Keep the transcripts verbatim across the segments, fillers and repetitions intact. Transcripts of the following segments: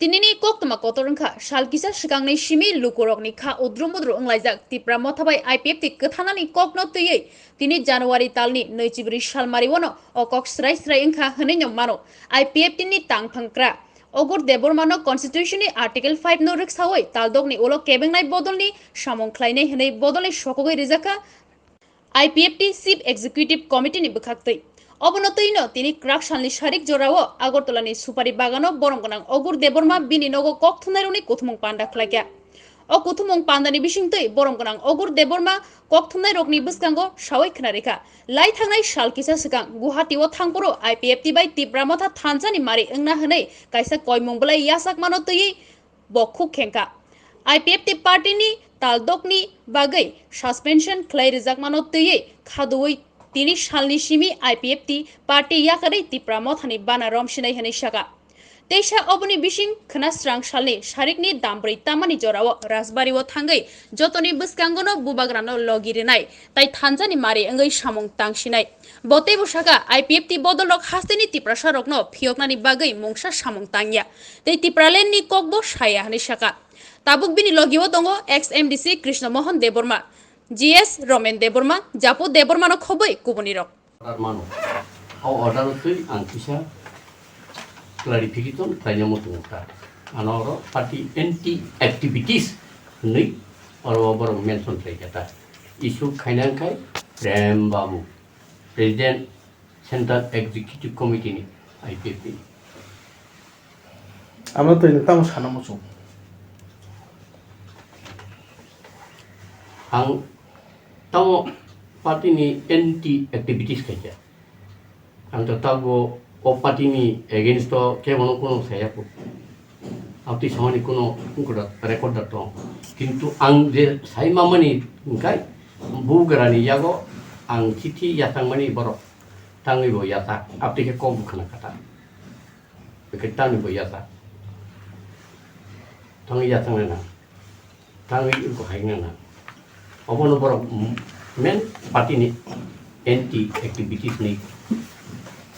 Tinini koktwma kotor wngkha, sal kisa swkangni simi lukurokni kha udru mudru wnglaijak Tipra Motha bai I P F T kwthanani kokno twiwi tini January talni nwichibri salmari wano o kok srai srai wngkha hwnwi no mano I P F T ni tangphang kra. Ogur Debbarmano Constitution ni Article five no rwksawi taldokni ulo kebengnai bodolni samung khlainai hwnwi bodolni sokogwi rijakha I P F T Chief Executive Committee ni bwkhaktwi. Obono twino tini kwrak salni sarik jorao Agartala ni Supari Bagano borom gwnang Ogur Debbarma bini nogo kok thumnairokni kuthumung panda khlaikha. O kuthumung pandani bisingtwi borom gwnang Ogur Debbarma kok thumnairokni bwskango sawi khwnarikha. Lai thangnai sal kisa swkang Guwahati o thangphuru I P F T bai Tipra Motha thansani mari wngna hwnwi kaisa koimung bwlai yachakmano twiwi bo khuk khengkha. I P F T party ni taldokni bagwi suspension khlai rijakmano twiwi khaduwi tini salni simi I P F T party yakarwi Tipra Mothani bana romsinai hwnwi sakha. Teisa oboni bising khwna srang salni sarikni dambrwi tamani jorao Rajbari o thangwi jotoni bwskangono bubagrano logi rinai tai thansani mari wngwi samung tangsinai. Bo teibo sakha, I P F T bodolrok hasteni Tiprasarokno phiyoknani bagwi mungsa samung tangya, tei Tipraland ni kokbo saya hwnwi sakha. Tabuk bini logio tongo ex M D C Krishna Mohan Debbarma, G S Romen Debbarma, Japu Debbarmano khobwi kubunirok. Order mano. O order twi ang kisa clarification khlaina muchungo ta. Ano oro party anti activities hwnwi oro borok mention khlaikha ta. Issue khaina wngkhai Prem Babu, President Central Executive Committee ni I P F T ni. Amo twi tamo sana muchung. Ang tamo party ni anti activities khaikha. Ang to tabo o party ni against to kebono kono saya ko. Abti samani kono record da to. Kintu ang je sai mamani hingkai bugrani yago ang chithi yatang mani borok tangwi bo yata abti ke kok bukhana kata. Bwkhe tamni bo yasa. Tangwi yasaknai na. Tangwi wngkha hai wngna na. Obono borok m-, main party ni anti activities ni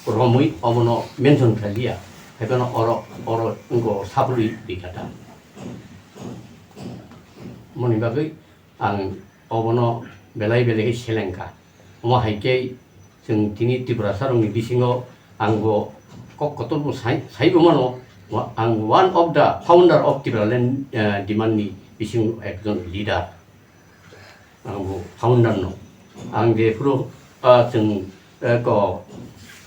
romwi obono mention khlailiya. Haiphano oro, oro wngkha sapului rikha ta. Moni bagwi ang obono belai belai khe selengkha. Omo hai khe chwng tini Tiprasarokni bisingo ang bo kok kotor bo sai, saibo mano. Wa-, ang one of the founder of Tipraland, eh, demand ni bisingo ekjon leader. Ang bo founder no. Ang jephuru, ah, chwng, eh, ko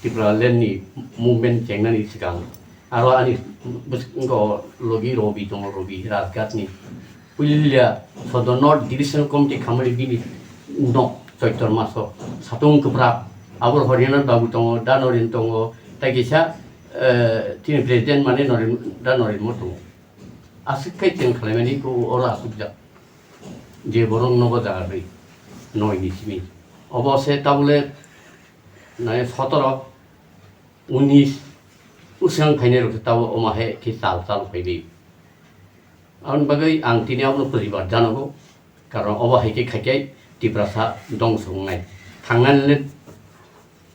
Tipraland ni movement chengnani swkang aro ani bwswk wngkha logi Robi tongo, Robi Rajghat ni. Puilia Sodor North Division Committee khamani bini nok Choitor maso satung kwbrak. Abor Haryana babu tongo, Da Noren tongo, tai kisa, eh, chini president mane Noren, Da Noren mo tongo. Aswk khai cheng khlaimani ko oro aswk jak. Je borok nogo jaga ri noi ni simi. Obo se tabule nai sotoro unis usang phainai rok tabo omo hai khe chal chal phaiwi. Aboni bagwi ang tini abono poribar janogo, karon obo hai khe khai khe Tiprasa dongso wngnai. Thangnani le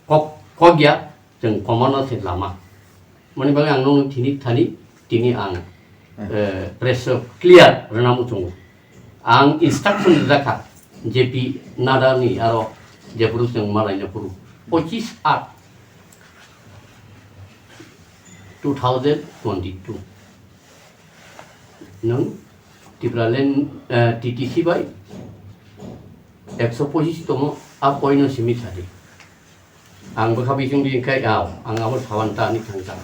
kok, kok ya, chwng komono se lama. Moni bagwi ang nung tini thani, tini ang, eh, press o clear rwna muchungo. Ang instruction rijak kha, J P Nadda ni aro jephuru chwng malaina phuru, pochis aat two thousand twenty-two. Nwng Tipraland, eh, T T C bai ekso pochis tomo a point no simi sadi. Ang bwkha bising di khai, aw, ang abo sawan ta ni thangsa.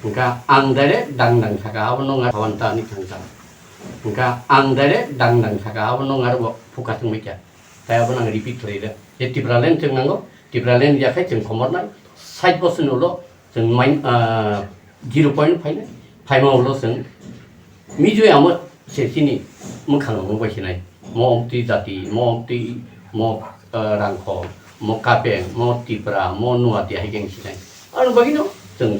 Engka ang direct dang dang saka, abo nung sawan ta ni thangsa. Engka ang direct dang dang saka, abo nung aro bo focus wngwi kha. Tai abo nang repeat khlai rw. Je Tipraland chwng nango, Tipraland ya khai chwng khomor nai. Sait bosor ni ulo chwng main, ah, zero point phainai. Phaima ulo chwng Mijui amo se chini mwkhang rok bai sinai. Mo omtwi jati, mo omtwi, mo, ah, rangkhol, mo kapeng, mo tipra, mo nuati hai khe sinai. Aro bagwi no chwng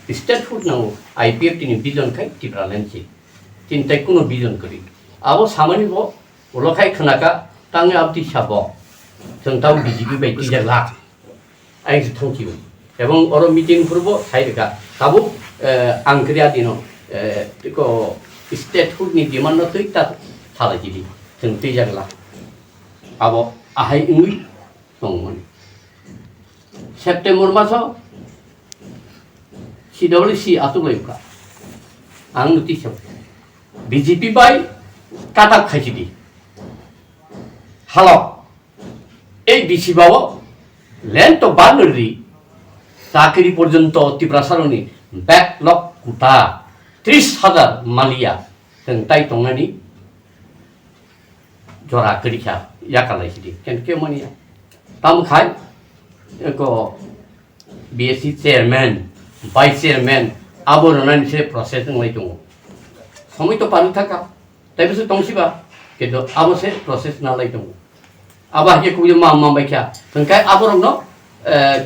state food nango, I P F T ni vision khai Tipraland si. Chini tai kuno vision kwrwi. Abo samani bo ulo khai khwnaka tangwi abtwi sabo. Chwng tamo B J P bai tijak lak. Ayang se thangchio. Ebong oro meeting phuru bo sai rwkha. Tabuk, eh, ang kwrwi a dino eh, tiko statehood ni demand no twi ta thala jili, chwng twijak la. Abo ahai wngwi tongmani. September maso C W C atuk lai ka. Ang nuti sab. B J P bai katak khaisi di. Halo. Ei bisi bao land to banri chakri porjonto Tiprasaroni backlog kuta tris hajar maliya tengtai tongnani jora kwrwi kha, yakarlai sidi, ken ke mani ya. Tamo khai, eko B S C chairman, vice chairman, abo rwnani se process wnglai tongo. Somoi to panu thaka, tei bwswk tong siba, kintu abo se process nalai tongo. Abo hai khe kubui ma, ma bai kha. Hwnkhe aborokno, eh,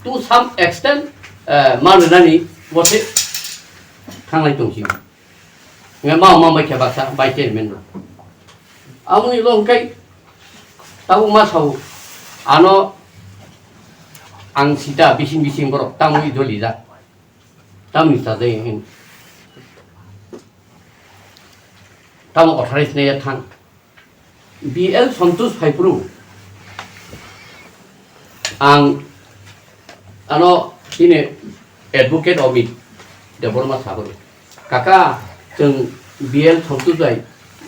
to some extent, eh, ma rwnani bo se thanglai tong siba. Nge ma ma bai khe baksa bai chairman no. Amoni lo hwnkhe tabuk ma sao ano ang sita bising bising borok tamoni doli ja. Tamoni sa jai hin. Tamo authorize ne ya thang. B L Santosh Phaipru, ang ano chini advocate Amit Debbarma sago, kaka, chwng B L Santosh bai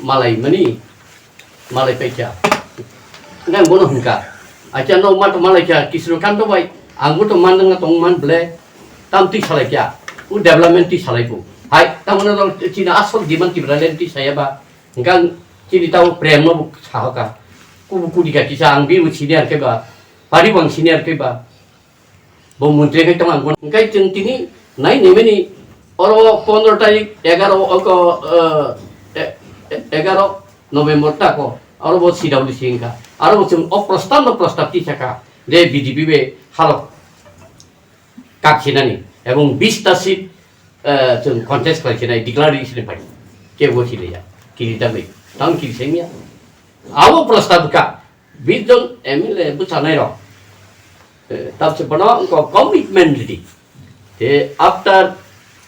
malai mani, malai paikha. Nang bono hwnka, acha no ma to malai kha, Krishna Kanto bai, ang bo to man nang tong man ble, tam twi salai kha, u development twi salai bo. Hai, tamno chini asol demand Tipraland twi saya ba, Hingkhe ang chini tabo prem no bo sahoka. Kubu kudi ka kisa ang bini senior khe ba, pari bo ang senior khe ba. Bo montri khai tong ang. Hingkhe chwng tini nai ni mani oro pondro tarik egaro oko, eh, e-, e-, egaro November ta ko. Oro bo C W C hingkha. Aro bo chwng o prostab no prostab tisaka. Je B J P be halok kak sinani. Ebong bis ta seat, eh, chwng contest khlai sinai, declare ri sinai pai. Kebo sinai ya. Kiri ta bai. Tang kiri sai ya. Abo prostab ka. Bis jon M L A bwchanai rok. Eh, tab se bono ko commitment ridi. Te after,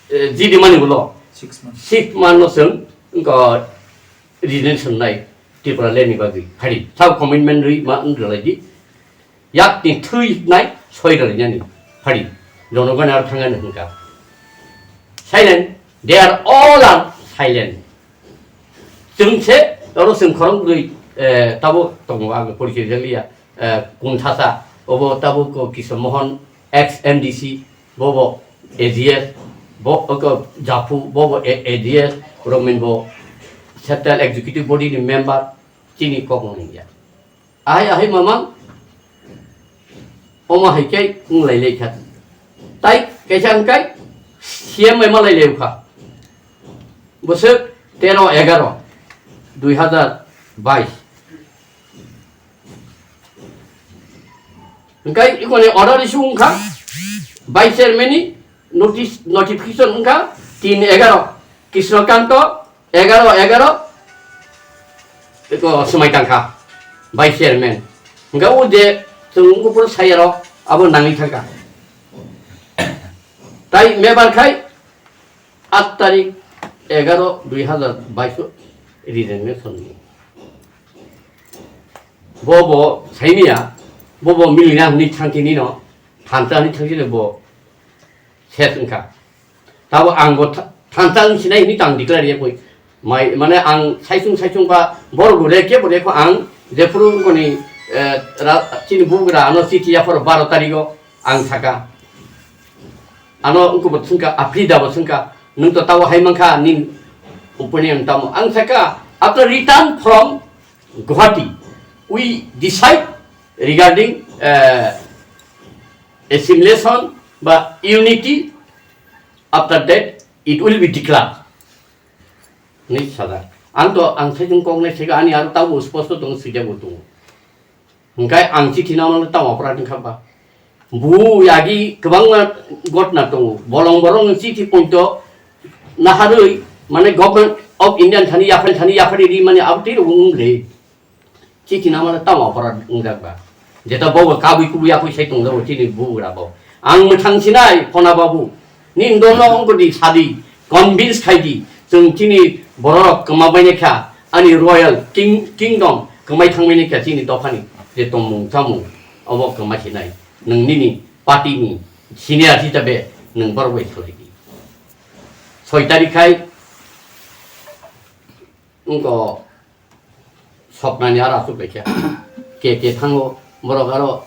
eh, G D mani ulo. Six months. Six month no chwng ko resignation nai Tripura le ni bagwi. Hari. Thau commitment ri ma wng rwlai di. Yakni thwi nai soi rwlainani phari, jonogoni aro thangani hwnka. Silent, they are all are silent. Chwng se oro chwng khorang bwrwi, eh, tabo tongo, ang porichoi rwliya, eh, Kunthasa, obo tabo ko Kishore Mohan, ex M D C, bobo A G S, bo, oko Japhu, bobo A-, A G S, Romin bo Central Executive Body ni member, chini kok wngya. Ahai, ahai, mamang. Omo hai khe wng lai lai kha. Tai kaisa wng kai C M bai ma lai lai kha. Bwswk tero egaro dui hazar bais. Hingkai ikoni order issue wng kha. Vice chairman ni notice, notification wng kha tin egaro. Krishna Kanto egaro, egaro, eko swmai tangkha, vice chairman. Hingke o je chwng upor sayarok abo nangwi thangkha. Tai mebar khai aat tarik egaro dui hazar bais o resignation ni. Bo bo saimia, bo bo milina hwnwi thangkhe nino, thansa hwnwi thangkhe bo ses wngkha. Tabo ang bo tha-, thansa wng sinai hwnwi tang declare ya koi. Mai, mane ang saichung saichung ba borok bo rekhe bo rekho ang jephuru koni, eh, ra-, chini bugra ano chithi yapharo baro tarigo ang saka. Ano wngkhe bo swngkha, Afrida bo swngkha, "Nwng to tabo hai mankha nini opinion tamo?" Ang saka, "After return from Guwahati, we decide regarding, eh, assimilation ba unity, after that it will be declared." Ni sada. Ang to, ang saichung kok nai sega ani aro tabo sposto tong sida bo tong. Hingkai ang chithi nangmano tamo aparat wngkha ba? Bu yagi kwbangma gotna tongo. Bolong borong chithi poito naharwi, mane, Government of India thani yaphar, thani yaphar ri mani abo tei rwng le. Chithi nangmano tamo aparat wngjak ba? Jeta bobo kabui kubui yapui sai tongjago chini bugra bo. Ang mwthang sinai phona babu. Nini dono wngkha di sadi. Convince khai di, chwng chini bororok kwma bainai kha, ani royal king-, kingdom kwmai thangbainai kha, chini dophani je tongmung chamung obo kwma khinai. Nwng nini party ni senior hisabe nwng borok bai khlai di. Soi tarik khai wngkha Swapnani aro aswk laikha. K K thango, borok aro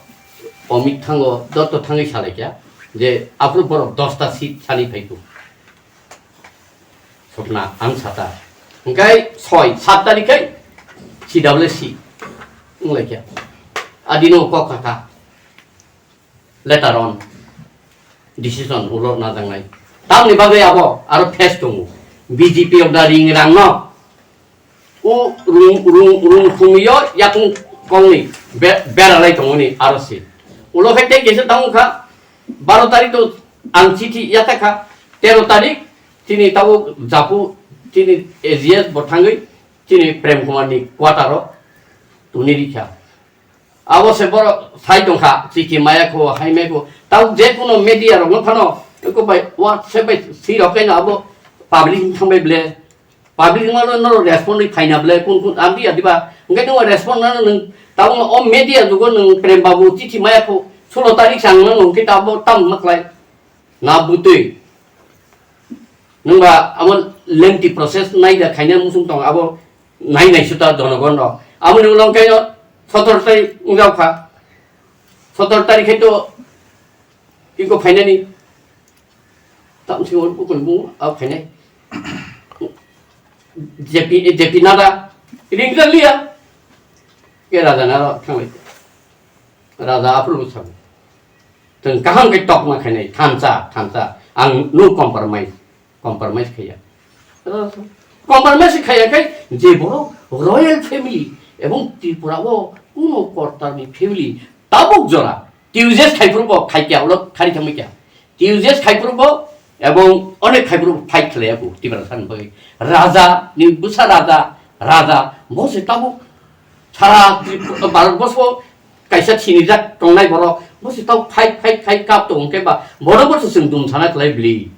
Omit thango, joto thangwi salaikha je aphuru borok dosta seat sani phaitu. Swapna ang sata. Hwnkhe soi, sat tarik khai C W C wnglaikha. Adino kok kaka. Later on decision ulo najaknai. Tamni bagwi abo aro phase tongo. B J P of the ring rangno o rung, rung, rung khumio yakung kongni be-, beralai tongoni aro se. Ulo khai tei kesa tamo kha, baro tarik to ang chithi yatakha, tero tarik tini tabo japu tini A G S bo thangwi tini Prem Kumar ni quarter o tuni rikha. Abo se borok sai tongkha, chikhi maya kho, hai maya kho. Tao je kuno media rok no phano, eko bai WhatsApp bai si rok kaino abo public thang bai ble. Public ma no, no respond ri phaina ble, kun kun ambi adiba. Engkai no respond na nung, tao no o media dugo nung Prem Babu chikhi maya kho, sulo tarik sang no nung kita abo tam maklai. Na butui. Nungba amo lengthy process nai da khaina musung tong abo nai nai suta jonogon rok. Amo ni ulo kaino sotor tarik wngjaokha. Sotor tarik khai to iko phainani. Tam si ol bukun bu abo phainai. J P, J P Nadda. Ring liya. Ke raja naro thanglai. Raja aphuru bo sabu. Chwng kaham khe tokma khainai, thansa, thansa. Ang no compromise, compromise khaiya. Compromise khaiya khai je borok royal family ebong Tripura o kuno kortarni family tabuk jora Tuesday khai phuru bo khai kya ulo khari thangma kya. Tuesday khai phuru bo ebong onek khai phuru fight khlai aku Tiprasa ni bagwi. Raja ni bwsa raja, raja bo se tabuk Sara Tripura, Bharat borsho kaisa sinijak tongnai borok, bo se tau fight, fight, fight kap tongo, hwnkhe ba bono bo se chwng dum sana khlai bli.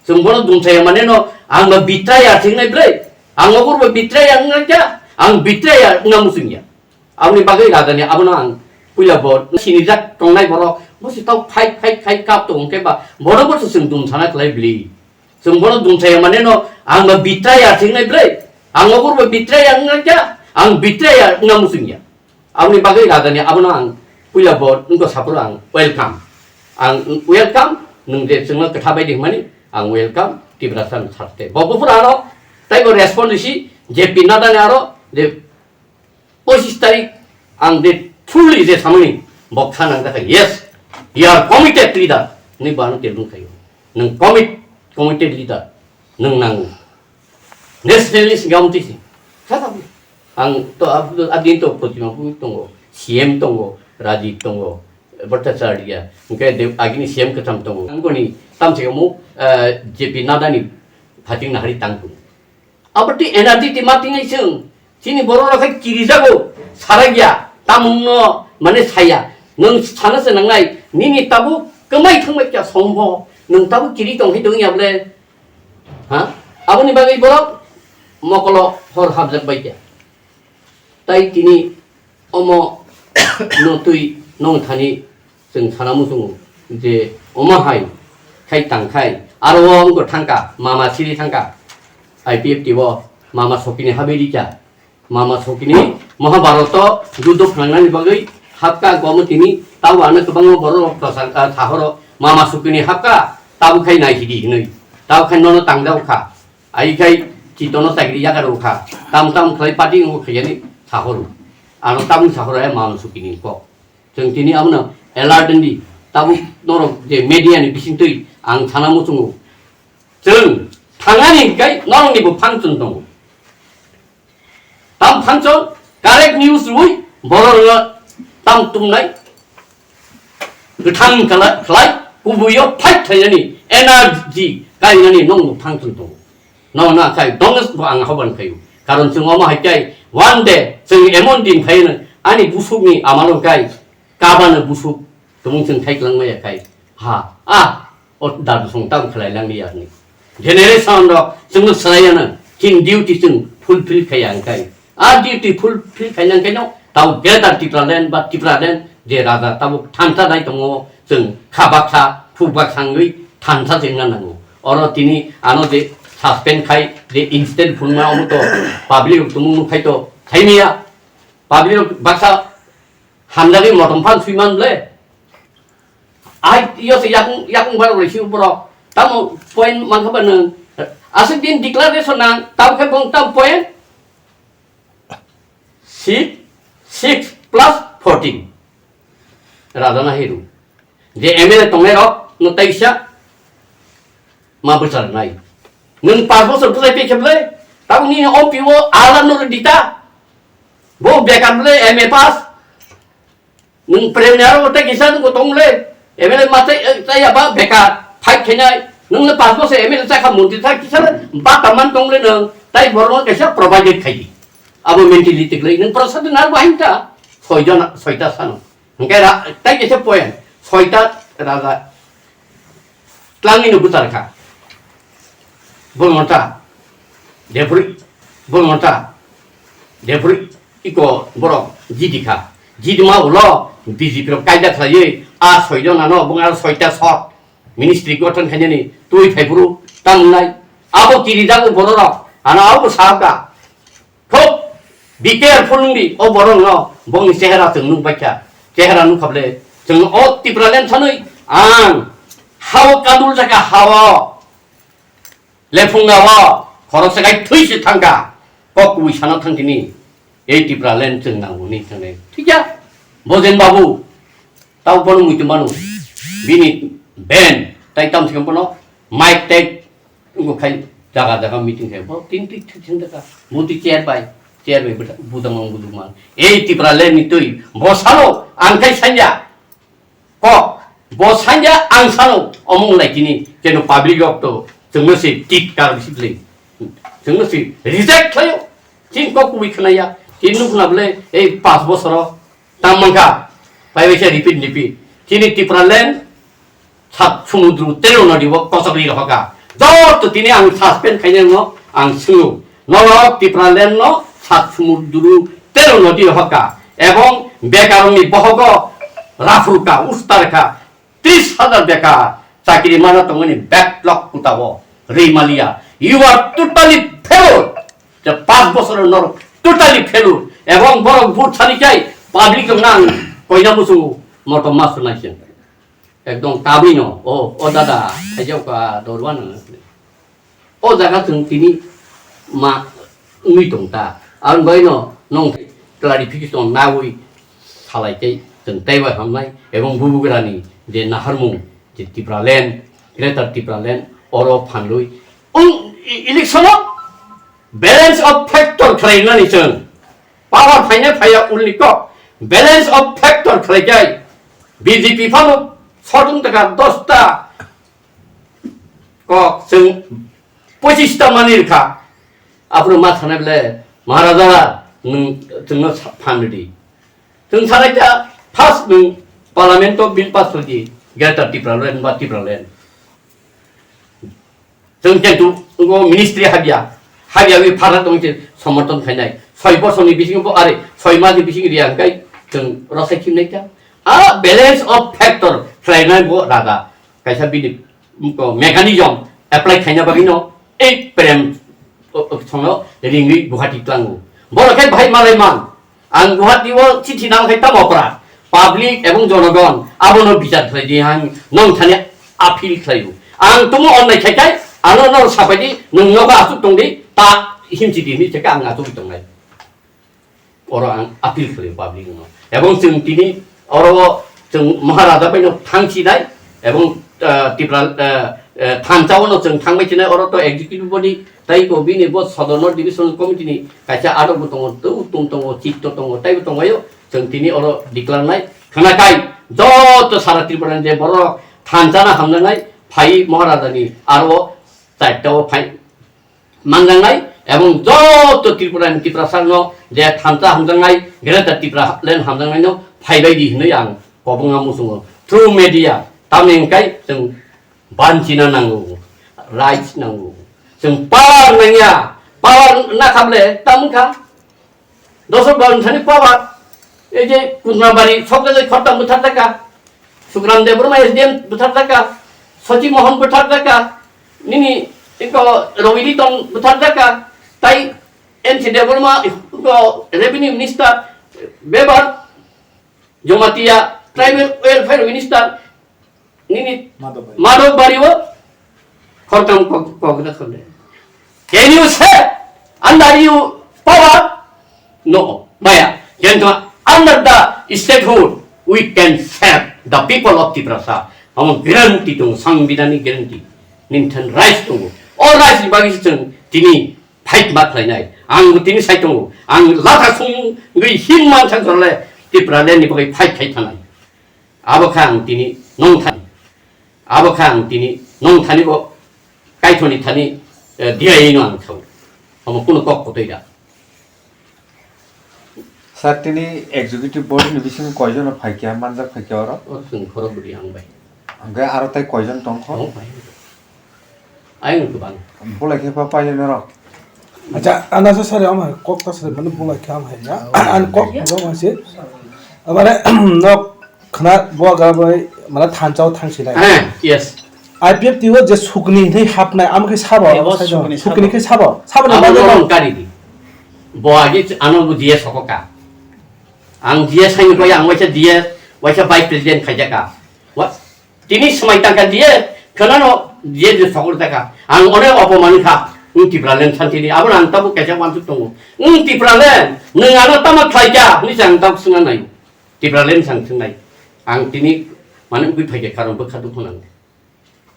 Chwng bono dum saya mane no, ang ba betrayer thingnai ble, ang obo bo betrayer wngya, ang betrayer wngna muchungya. Aboni bagwi raja ni abono ang puila bo sinijak tongnai borok, bo se tau fight, fight, fight kap tongo, hwnkhe ba bono bo se chwng dum sana khlai bli. Chwng bono dum saya mane no, ang ba betrayer thingnai ble, ang obo bo betrayer wngya, ang betrayer wngna muchungya. Aboni bagwi raja ni abono ang puila bo wngkha saphuru ang welcome. Ang welcome, nwng je chwngno kwtha bai di hwnmani ang welcome, Tiprasa ni sakte. Bo buphuru ano taibo respond risi, J P Nadda ni aro je pochis tarik ang je truly je samani bo kha nang jakha, yes, you are committed leader. Ni bo ano telung khayo. Nwng commit, committed leader. Nwng nango. Nationalist gam tisi. Kha ta. Ang to ab-, adin to Protima Bhumik tongo, C M tongo, Rajiv tongo, Bhattacharya, hwnkhe de-, agini C M kwtham tongo. Ang koni tamsai omo, eh, J P Nadda ni phating nahari tang tongo. Abo twi energy twi ma tingwi chwng. Chini borok rok khe kirijago, sarakya, tamungno mane saya. Nwng sana se nangnai, nini tabuk kwmai thangbai kya sombo, nwng tabuk kiri tong hai tong ya ble. Ha? Aboni bagwi borok mokolo hor habjak bai kya. Tai tini omo no twi nong thani chwng sana muchungo je omo hai khai tang khai aro o wngkha thangka mama siri thangka I P F T o mama sokini habiri kya. Mama sokini Mahabharata o judo phnangnani bagwi hapka gomo tini tabo ano kwbangma borok rok prochar, ah, sahoro mama sokini hapka tabo khai nai hidi hinwi tabo khai nono tangda ukha. Ai khai chitono chakri yaga rw kha. Tam tam khlai party wng kha yani sahoro. Ano tabuk sahoro ya mano sukini kok. Chwng tini abono alert wng di. Tabuk norok je media ni bising twi ang sana muchungo. Chwng thangani kai norok ni bo function tongo. Tam function correct news rwi borok no tam tumnai. Kwthang kala-, khlai, kubuio fight khlainani energy kainani nongno thang thang tongo. Nongno akhai donges bo ang hoban khaio. Karon chwng omo hai khe one day chwng emon din phaino ani busukni amalo kai kabano busuk tongmung chwng khai kwlangma ya khai. Ha, ah, o dadu song tam khlai langni ya hwnwi. Generation rok chwngno swlaiya nang, chini duty chwng fulfill khaiya hwnkhe. A duty fulfill khaina hwnkhe no tabo Greater Tipraland ba Tipraland je raja tabo thansa nai tongo, chwng kha baksa, phuk baksa wngwi thansa se wngna nango. Oro tini ano je suspend khai, je incident phunukma omo to public rok tumung nukhai to thaimiya. Public rok baksa hamjagwi motom phan swiman ble. Ai, iyo se yakung, yakung bar ule siu borok. Tamo point mankha ba nung. Aswk din declaration nang, tamo khe bong tam point six, six plus fourteen. Rajana hiru. Je M L A tongnai rok, no taisa ma bwchar nai. Nung pas bosor bwchai pe kheble, tamo ni O P O ala no dita. Bo bekar ble M A pass. Nwng premier o tei kisa nwng tong le, M L A ma tei, eh, tei aba bekar, fight khainai. Nwng le pas bosor M L A chakha montri chakha kisa le bata man tong le nwng, tai borok no kaisa provided khai di. Abo mentality le nwng prasad nar bahai ta, soi jona, soita sano. Hingke ra, tai kaisa point, soita raja. Tlangwi no bwchar kha. Bolmonta. Depuri. Bolmonta. Depuri. Iko borok jidi kha. Jidi ma ulo B J P rok kaida khlaiwi a soi jona no bung aro soita sot ministry gothon khainani twi phai phuru tamo wngnai. Abo kiri jago borok rok. Ano abo bo sahab kha. Thok, be careful wngdi, o borok no, bongni chehera chwng nuk baikha. Chehera nuk khable, chwng o Tipraland sanwi, ang, hao kadul jaka hao, lephunga o, khoroksa kai thwi se thangkha, kok kubui sana thang tini, ei Tipraland chwng nango ni thangni. Thikya, Bojen babu, tau bono muitu manu, bini ben, tai tam thikam bono, mic tag, Wngkha khai jaga jaga meeting khai bo tin twi thwi thang daka. Bo twi chair bai, chair bai bwtha-, budang mang buduk mang. Ei Tipraland ni twi bo salo ang khai sanya. Kok bo sanya ang salo omong lai tini keno public rok to chwngno se tit kar bisi bwlwi. Chwngno se reject khlaio. Chini kok kubui khwnaya. Chini nukhna bwle ei pas bosoro Tang mankha, pai bai khe repeat repeat. Chini Tipraland sat sumudru tero nodi bo kochok ri rohorkha. Joto tini ang suspend khainai no ang swngo. Norok Tipraland no sat sumudru tero nodi rohorkha. Ebong bekarokni bohogo raphurkha, ustarkha. Tris hajar bekar chakri mana tongmani backlog kutao rimaliya. You are totally failure. Je pas bosor norok totally failure. Ebong borok vote sani kai public rok nang koina musungo motom masu naising. Ekdom kabui no. O, o dada, thaijak ka dorwa nang. O jaga chwng tini ma wngwi tong ta. Ang bai no nong clarification nawi salai tei chwng tei bai hamnai ebong bubugrani je naharmung je Tipraland, Greater Tipraland oro phanlwi ung election o balance of factor khlainani chwng power phaina phaiya ulni kok balance of factor khlaikai B J P phano sotung taka dosta kok chwng pochista manwi rwkha. Aphuru ma sanai bole, "Maharaja, nwng chwngno sa-, phan rwdi." Chwng sanai kha, first nwng parliament o bill pass rwdi, Greater Tipraland ba Tipraland. Chwng kintu ngo ministry habya, habya wi phara tong se somorthon khainai. Soi bosor ni bisingo bo, are, soi mas ni bisingo riya hwnkhe chwng rosai khimnai kha. A balance of factor khlainai bo raja. Kaisa bini mechanism apply khaina bagwi no ei prem, o, o, songno ringwi Guwahati tlango. Borok khe bahai malai man. Ang Guwahati o chithi nang khe tamo opra. Public ebong jonogon abono bichar khlai di, ang nong thani appeal khlaio. Ang tumo onnai khai khai ano no sapai di, nwng nogo asuk tong di, ta himchi di hinwi theke ang asuk tongnai. Oro ang appeal khlaio public no. Ebong chwng tini oro chwng Maharaja bai no thang chinai ebong, eh, Tipra, eh, eh, thansa o no chwng thangbai chinai, oro to executive body tai ko bini bo Sodor North Division Committee ni kaisa adok bo tongo, tei utum tongo, chitto tongo, taibo tongo ayo. Chwng tini oro declare nai khwna kai joto sara Tripura ni je borok thansa na hamjaknai phai Maharaja ni aro chaita o phai manjaknai, ebong joto Tripura ni Tiprasa no je thansa hamjaknai, Greater Tipraland hamjaknai no phaibai di hinwi ang kobonga muchungo through media, tamni hwnkhe chwng banchina nango. Rights nango. Chwng power nangya. Power nakha ble tamo kha. Dosok Babu thani power. Ei je Kunjabari sok jagoi khortam bwthar jaka. Sukram Debbarma S D M bwthar jaka. Sachi Mohan bwthar jaka. Nini iko Rohini tong bwthar jaka. Tai N C Debbarma iko Revenue Minister. Bebar Jamatia Tribal Welfare Minister. Nini Madhobari. Madhobari o khortam kok-, kok na khole. Can you say under you power? No, maya. Kintu under the statehood, we can save the people of Tiprasa. Amo guarantee tongo, Sangbidanni guarantee. Nini thani rights tongo. O rights ni bagwi se chwng tini fight ma khlainai. Ang bo tini sai tongo. Ang latha sungwi him man thang khole Tipraland ni bagwi fight khai thanai. Abo kha ang tini nong thani. Abo kha ang tini nong thani bo kaithoni thani, eh, diya ino ang thau. Omo kuno kok kotoi da. Sir, tini executive body ni bisingo koijono phaikha, manjak phaikha oro? Oro chwng khorok bwrwi ang bai. Hwnkhe aro tai koijon tongkho? Tong bai. Ayang kwbang. Bolai khe pa pailai norok. Acha, ana sa sari ama kok ta sari mane bolai khe ama hai ya. An kok jong asi. Amare nok khna bo ga bai mane thanchao thangsi lai. Eh, yes. I P F T o je sukni hwnwi hapnai, amo khe sabo, Eh, o sabo. Sukni sabo. Sukni khe sabo. Sabo na Amo bagwi no no. Kari di. Bo agi ano bo D S hoko ka. Ang D S hai koi ang waisa D S, waisa vice president khaijaka. Wa, tini swmai tangka D S, khwnano D S ni sokol taka. Ang onek opomani kha, wng Tipraland santini. Abo ang tabuk kaisa wansuk tongo. Wng Tipraland, nwng ano tama khlaika, hwnwi se ang tabuk swngna naio. Tipraland sang swngnai. Ang tini mane wngwi phaikha karon bwkha dukhu nang.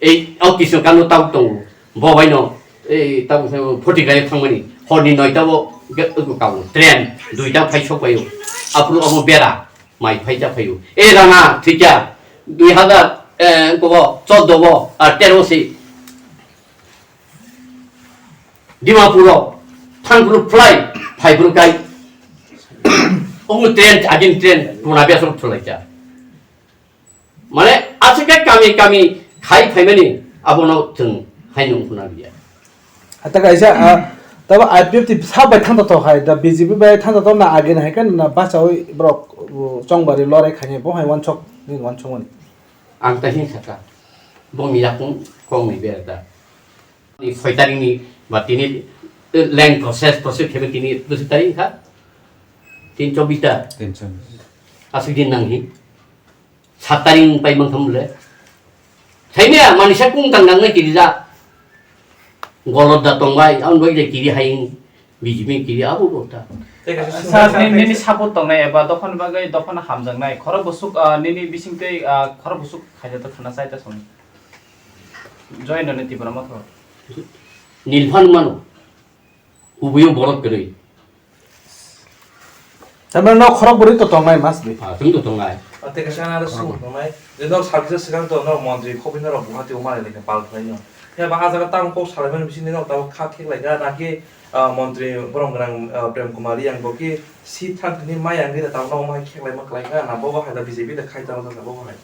Ei, o Kisno Kano tabuk tongo. Bo baino, ei, tabuk se photi gaya thangmani. Horni noita o ge-, ego kabo. Train, duita phai sok baio. Aphuru omo bera, mai phai cha phaio. Ei, ranga, thikya, dui hazar, eh, kobo, choddo bo, ar tero se. Dimapuro, thangphuru fly, phaiphuru kai. Omo train, agin train, tuna biasok thulai cha. Mane, aswk khe kami kami khai phaimani abono chwng haino wngkhwna liya. Ata kaisa, ah, tabo I P F T sa bai thangto to hai, da B J P bai thangto to na age na hai kan na bachawi borok, uh, chongbari lorai khaini bo hai wansok ni wansok mani. Ang ta hin saka, bo mi yakung kong ni ber da. Ni soi tarik ni ba tini, eh, leng process, process khebe tini bwswk tarik kha? Tin chobis ta. Tin chobis. Aswk din nang hi. Sat tarik wng pai mang thang le. Saimaya manisa kung tang nang nai kiri ja. Golot da tong bai, ang bai de kiri hai B J P kiri abo bo ta. Sa, ni, nini support tongnai eba dophani bagwi dophano hamjaknai. Khorok bwswk, ah, nini bisingtwi, ah, khorok bwswk khaija to khana chai ta song. Joy no ni Tipra Motha. Nilphan mano. Ubuyo borok kwrwi. Tamar no khorok bwrwi to tongnai mas bi. Ah, chwng to tongnai. Ah, tei kaisa ano sung tongnai. Je norok sakisa swkang to norok montri khobwi norok Guwahati o malai lekha pal khlai no. Phiya ba ah jaga tamo kok salai mani bising norok tamo kha kheklai kha na khe, ah, montri borom gwnang, ah, Prem Kumar Reang bo khe seat thang thani mai ang gwi tamo no mai kheklai ma kwlai kha na bo bo hai da B J P da khai tamo da bo bo hai.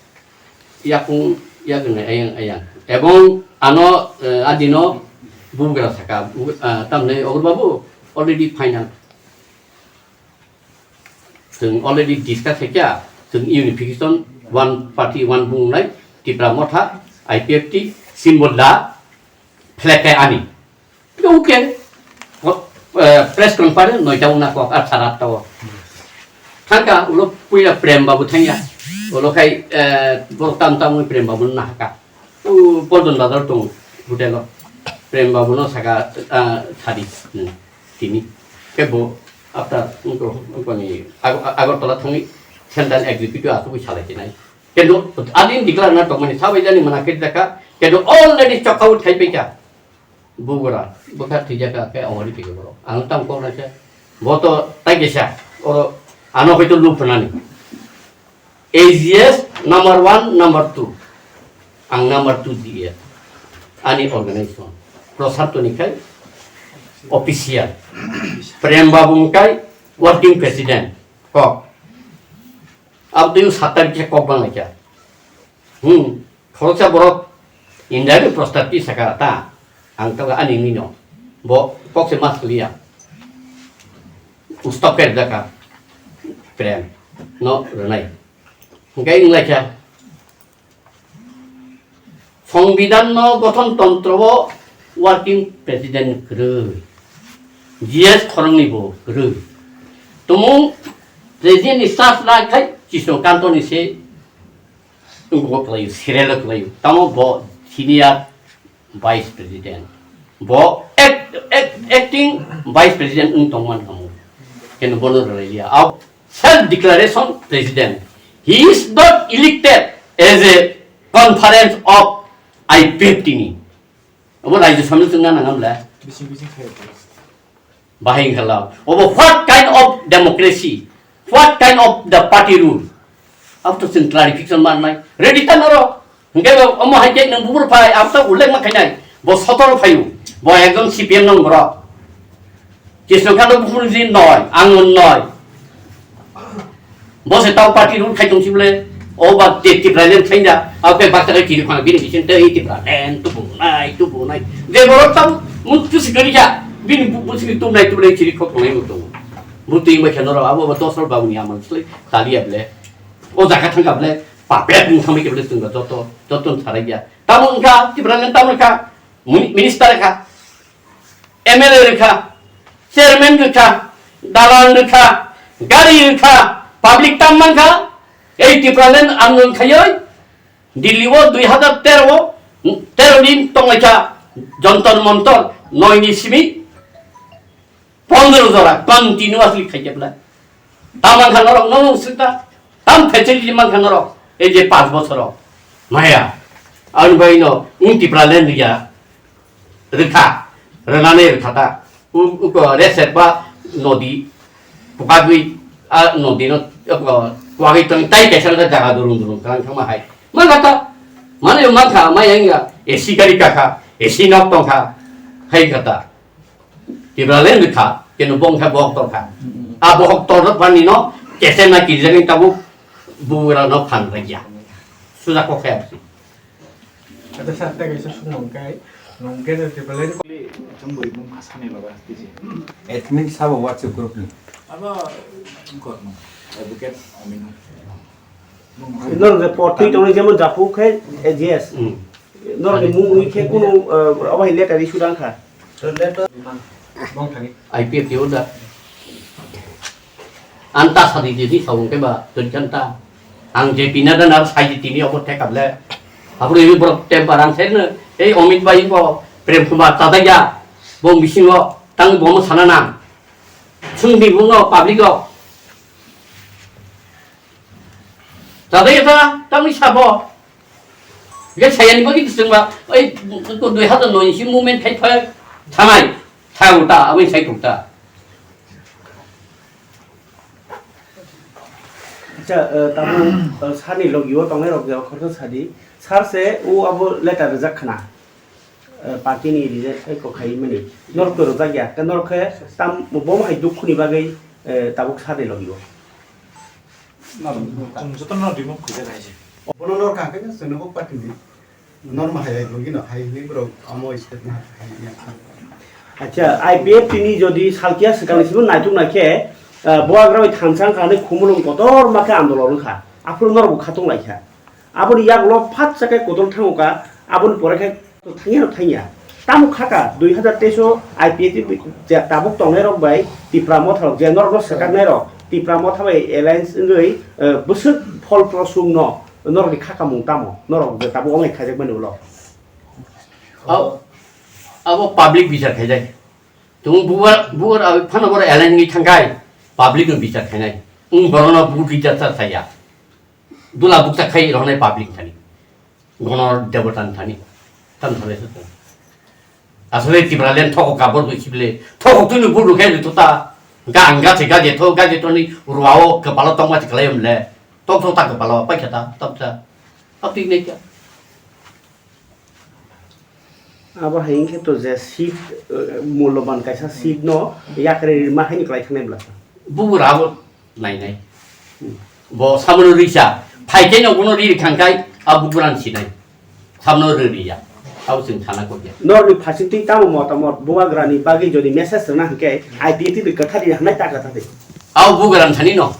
Yakung yakung ayang ayang. Ebong ano, eh, adino bugra saka, bu-, ah, tamni Ogor Babu already final. Chwng already discuss khaikha, chwng unification one party one bungnai Tipra Motha, I P F T, symbol da, flag kai ani. Okay. O, eh, press conference noita wngna kok, ar sara atta o. Thangka, ulo puila Prem Babu thangya. Ulo khai, eh, borok tam tam wngwi Prem Babu no nahaka. U Paldon Bazar tong hotel o. Prem Babu no saka, ah, sadi, hmm, tini. Khe bo after wngko, wngkoni Ag-, Agartala thangwi central executive asugwi salai chinai. Kendo adin declare na tongmani sabai jani mana khe jaka. Kendo already chok out khai paika. Bugura, bwkha thwijaka khe ongori thwigo borok. Ang tamo kok naisa. Bo to tai kisa, oro ano hoito luk phnani. A G S number one, number two. Ang number two G S. Ani organization. Prasad Toni khai official. Prem Babu khai working president. Kok. Abdul Sattar kisa kok bang laikha. Hmm. Khoroksa borok indirect prostab ti saka ta. Ang tabuk ani nino. Bo kok se mas liya. Stop khe rwjak kha. Prem no rwnai. Hwnkhe wng lai kha. Songbidan no gothon tontro o working president kwrwi. G S khoroknwi bo kwrwi. Tumung president ni staff na khai Chisno Kanto ni se wngkukgo kwlaio, serial o kwlaio. Tamo bo senior vice president. Bo act-, act-, acting vice president wng tongman kamo. Keno bono rwlaiya. Au self declaration president. He is not elected as a conference of I P F T ni. Obo Rajya Sabha chwngna nangam le. Bising bising khayo. Bahai wngkha lao. Obo what kind of democracy? What kind of the party rule? Abo to chwng clarification manai. Ready ta norok. Hwnkhe bo omo hai khe nwng buphuru phai, abo to ullekh ma khainai. Bo sotoro phaio. Bo ekjon C P M nong borok. Chisno Kanto buphuru ji noi, ang noi. Bo se tau party rule khai tong si bole. O ba te Tipraland khai da. Abo khe baksa khai chiri khona bini bising tei Tipraland tubu nai, tubu nai. Je borok tau mung tusi gari ja. Bini bu-, busi tumnai, tumnai chiri khok tongnai bo tongo. Bo twi bai khe norok abo ba dosrok babuni amal sle taliya bole. O jaga thangkha bole. Papet mung thamai khe bole chwng ba joto, joto tharai ya. Tamo wngkha Tipraland tamo wngkha. Muni-, minister rwkha, M L A rwkha, chairman rwkha, dalan rwkha, gari rwkha, public tam mankha, ei Tipraland andolon khaioi, Delhi o dui hazar tero o, tero din tonglaikha Jantar Mantar noi ni simi, pondro jora continuously khaijak lai. Tam mankha norok, norok swkta. Tam facility mankha norok. Ei je panch bochor o. Maya. Ang bai no, wng Tipraland ya. Rwkha. Rwnani rwkha ta. U-, uko reset ba nodi. Pukagwi, a nodi no, uko, kwagwi tong tai kaisa jaga durung durung kang thangma hai. Mankha ta. Mane mankha, maya wngya. A C gari kakha. A C nok tongkha. Hai kha ta. Tipraland kha, keno bong kha bok tor kha. Mm. A bohok tor pani no, kese na kirjagin tabuk, bura no phan ragya. Suja ko khe. Ada sa ta kaisa sung nong kai, nong kai na Tipraland. Chum bui bung khasani loga tiji. Admin sabo WhatsApp group ni. Aba, kor no. Advocate Aminu. Nor je potwi tongni jemon japu khe A G S. Mm. Nor ni mung wi khe kunu, eh, obo hai letter issue dang kha. Letter mang thani. I P F T order. Anta sadi didi sawung khe ba toni khan ta. Ang je pina dan ar sai tini obo thek able. Apro ibi borok temper ang sen ei Omit bai bo Prem Kumar tadaya. Bong bisingo tang bomo sana nang. Sung di bungo public o. Tadai ta, tangwi sabo. Ge sayani bagwi tisengba, oi, ko dui hazar noi si movement khai phai, thanai, thang ta, aboni sai thuk ta. Acha, eh, tamo, eh, sani logi o tongnai rok je okhorno sadi. Sar se o abo letter rejak khana. Eh, party ni reject khai kok khai mani. Norok to rejak ya. Ke norok khe tam bom hai dukhu ni bagwi, eh, tabuk sani logi o. Chwng jotono remove khaijak hai se. Bono nor kha khe chwngno bo party ni norma hai hai logi no hai hwnwi borok amo state na hai ya. Acha, I P F T ni jodi salkia swkang ni simi naituk nai khe, ah, Bubagra bai thansa wngkha hwnwi khumulwng kotor ma khe andolon wngkha. Aphuru norok bo khatung lai kha. Aboni yagulo phatsa khe kotor thango kha, aboni pore khe Thangya no thangya. Tamo khaka dui hazar teis o I P F T je tabuk tongnai rok bai Tipra Motha rok je norok no swkaknai rok Tipra Motha bai alliance wngwi, eh, bwswk phol prosung no norok ni kha kamung tamo norok je tabuk onglai khaijak mani ulo. Abo, abo public bichar khaijak. Tung bubar, bubar phano boro alliance wngwi thangkhai public no bichar khainai. Wng borok no bubar bichar cha saya. Dula bukcha khai rohonai public thani. Gonor debota thani. Tam thani se. Asole Tipraland thokok kabor bo sibile. Thokok tuni bulu khai tu ta. Ga anga se gaje tho, gaje tho ni ruao kepala tongma se kalai mle. Tok tho ta kepala pai khata, tam ta. Apik nei kya. Abo hai wngkhe to je seat, eh, mulloban kaisa seat no yakre rima haino kwlai thangnai bwlasa. Bugra abo nainai. Bo samono risa. Phai khe no bono ri rikha khai a bugra ni sinai. Samono ri riya. Abo chwng sana kok ya. Norni phasing twi tamo motamot bubagrani bagwi jodi message rwna hwnkhe I P F T ni kwthari hanai ta kwthari. Abo bubagrani thani no.